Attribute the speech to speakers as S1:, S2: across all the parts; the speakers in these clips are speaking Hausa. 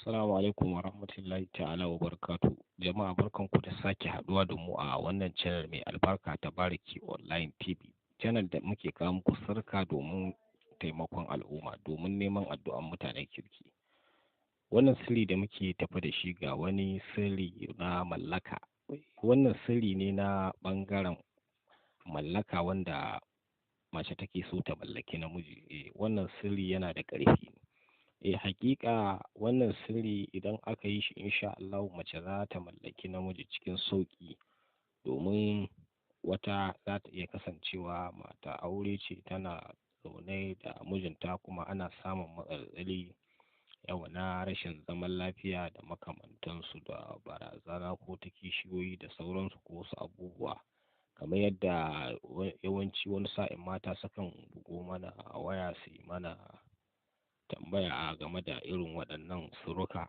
S1: Assalamu alaikum wa rahmatullahi ta'ala wa barakatuhu. Jama'a barkanku da sake haɗuwa da mu a wannan channel mai albarka ta Bariki Online TV. Channel da muke kawo muku sirrika domin taimakon al'umma, domin neman addu'an mutanen kirki. Wannan sirri da muke tafe da shi ga wani sirri na mallaka. Wannan sirri ne na ɓangaren mallaka wanda mace take so ta mallaki namiji. Wannan sirri yana da ƙarfi. Haƙiƙa wannan sirri idan aka yi shi insha Allahu mace za ta mallaki namiji cikin sauƙi, domin wata za ta iya kasancewa mata aure ce tana zaune da mijinta kuma ana samun matsaloli yawa na rashin zaman lafiya da makamantansu da barazana ko ta kishiyoyi da sauransu ko wasu abubuwa. Kamar yadda yawanci wani sa'in mata sukan bugo mana waya su yi mana tambaya game da irin waɗannan sirruka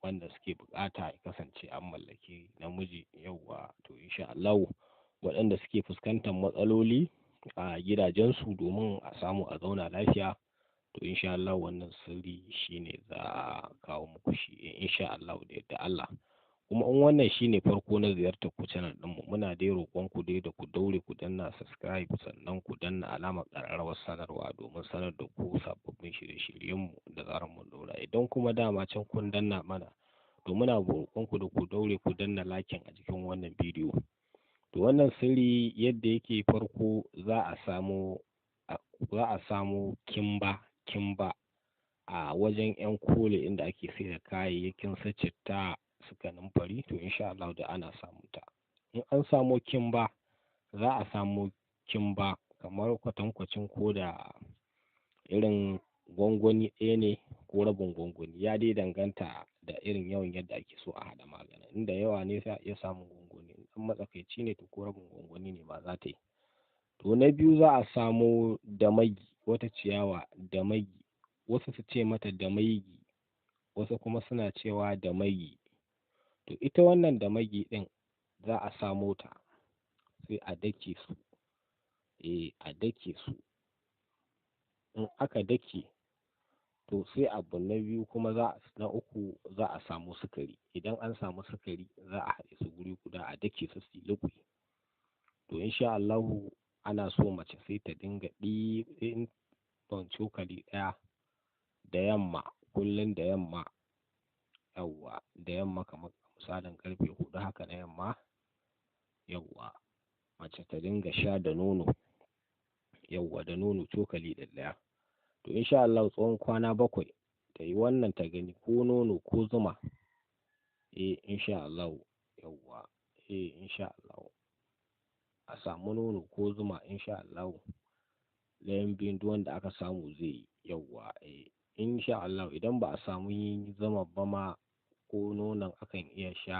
S1: wanda suke buƙata ya kasance an mallaki namiji yauwa. To insha Allahu waɗanda suke fuskantar matsaloli a gidajensu domin a samu a zauna lafiya, to insha Allahu wannan sirri shine za a kawo muku shi insha Allahu da yardar Allah. Kuma in wannan shine farko na ziyartar ku channel ɗinmu, muna dai roƙon ku dai da ku daure ku danna subscribe sannan ku danna alamar ƙararrawar sanarwa domin sanar da ku sababbin shirye-shiryenmu da zarar mun ɗora. Idan kuma dama can kun danna mana, to muna roƙon ku da ku daure ku danna liking a jikin wannan bidiyo. To wannan sirri yadda yake, farko za a samo kimba a wajen ƴan koli inda ake saida kayayyakin su citta, su kanumfari, to insha Allahu da ana samun ta. In an samo kimba, za a samo kimba kamar kwatankwacin ko da irin gwangwani ɗaya ne ko rabin gwangwani, ya dai danganta da irin yawan yadda ake so a haɗa maganin. In da yawa ne za a iya samun gwangwani, in ɗan matsakaici ne to ko rabin gwangwani ne ma za ta yi. To na biyu za a samo damagi, wata ciyawa damagi, wasu su ce mata damaigi, wasu kuma suna cewa damagi. To ita wannan damagi ɗin za a samo ta sai a dake su, a dake su. In aka dake, to sai abu na biyu kuma na uku za a samu sukari. Idan an samu sukari za a haɗe su guri guda a dake su suyi liƙwi. To insha Allahu ana so mace sai ta dinga ɗiban cokali ɗaya da yamma, kullum da yamma, yauwa, da yamma kamar misalin ƙarfe 4 haka na yamma, yauwa, mace ta dinga sha da nono, yauwa, da nono cokali ɗaɗɗaya. To insha Allahu tsawon kwana 7 ta yi wannan ta gani ko nono ko zuma, insha Allahu, yauwa, insha Allahu a samu nono ko zuma insha Allahu, ɗayan biyun duk wanda aka samu zai yi, yauwa, insha Allahu. Idan ba a samu zuma ba ma ko nonon akan iya sha.